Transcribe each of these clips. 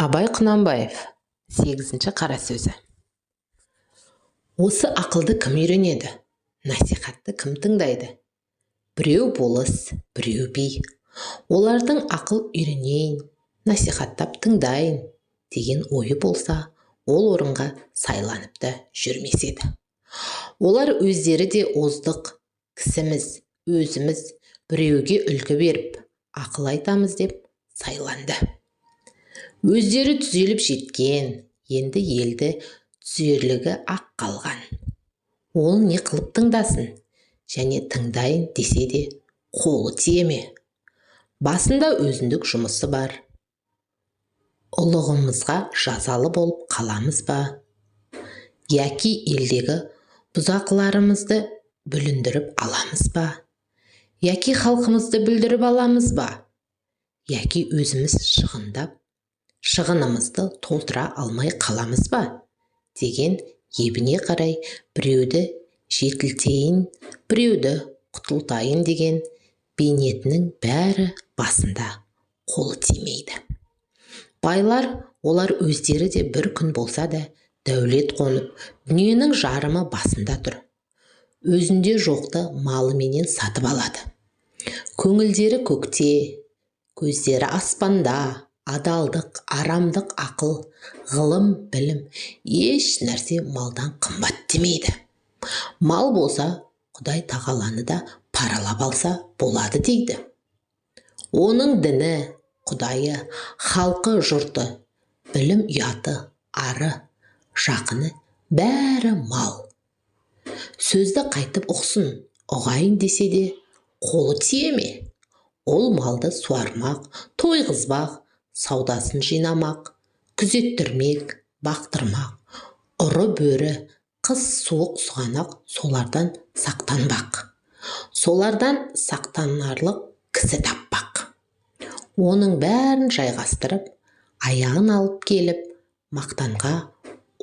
Абай Құнанбаев, сегізінші қара сөзі. Осы ақылды кім үйренеді? Насихатты кім тыңдайды? Біреу болыс, біреу би. Олардың ақыл үйренейін, насихаттап тыңдайын деген ойы болса, ол орынға сайланып та жүрмес еді. Олар өздері де оздық кісіміз, өзіміз біреуге үлгі беріп, ақыл айтамыз деп сайланды. Өздері түзеліп жеткен, енді елді түзерлігі ақ қалған. Ол не қылып тыңдасын, және тыңдайын десе де қолы тие ме? Басында өзіндік жұмысы бар. Ұлығымызға жазалы болып қаламыз ба? Яки елдегі бұзақыларымызды бүліндіріп аламыз ба? Яки халқымызды бүлдіріп аламыз ба? Яки өзіміз шығындап, шығынымызды толтыра алмай қаламыз ба? Деген ебіне қарай біреуді жетілтейін, біреуді құтылтайын деген бейнетінің бәрі басында қолы тимейді. Байлар олар өздері де бір күн болса да дәулет қонып, дүниенің жарымы басында тұр. Өзінде жоқты малыменен сатып алады. Көңілдері көкте, көздері аспанда, адалдық, арамдық ақыл, ғылым, білім еш нәрсе малдан қымбат демейді. Мал болса, Құдай тағаланы да паралап алса болады дейді. Оның діні, Құдайы, халқы, жұрты, білім, ұяты, ары, жақыны бәрі мал. Сөзді қайтып ұқсын, ұғайын десе де қолы тие ме? Ол малды суармақ, тойғызбақ, саудасын жинамақ, күзеттірмек, бақтырмақ, ұры бөрі, қыс суық сұғанақ солардан сақтанбақ. Солардан сақтанарлық кісі таппақ. Оның бәрін жайғастырып, аяғын алып келіп, мақтанға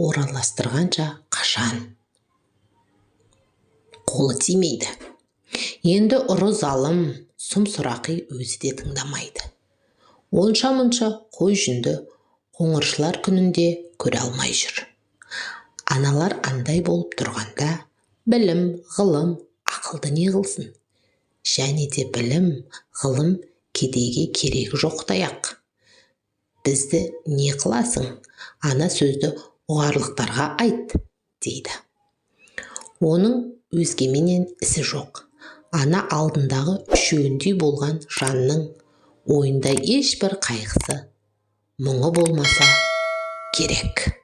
ораластырғанша қашан? Қолы тимейді. Енді ұры залым, сұм сорақи өзі де тыңдамайды. Онша-мұнша қой жүнді қоңыршылар күнінде көре алмай жүр. Аналар андай болып тұрғанда білім, ғылым, ақылды не қылсын? Және де білім, ғылым кедейге керегі жоқтай-ақ. Бізді не қыласың? Ана сөзді ұғарлықтарға айт, дейді. Оның өзгеменен ісі жоқ. Ана алдындағы үшеуіндей болған жанның ойында ешбір қайғысы, мұңы болмаса керек.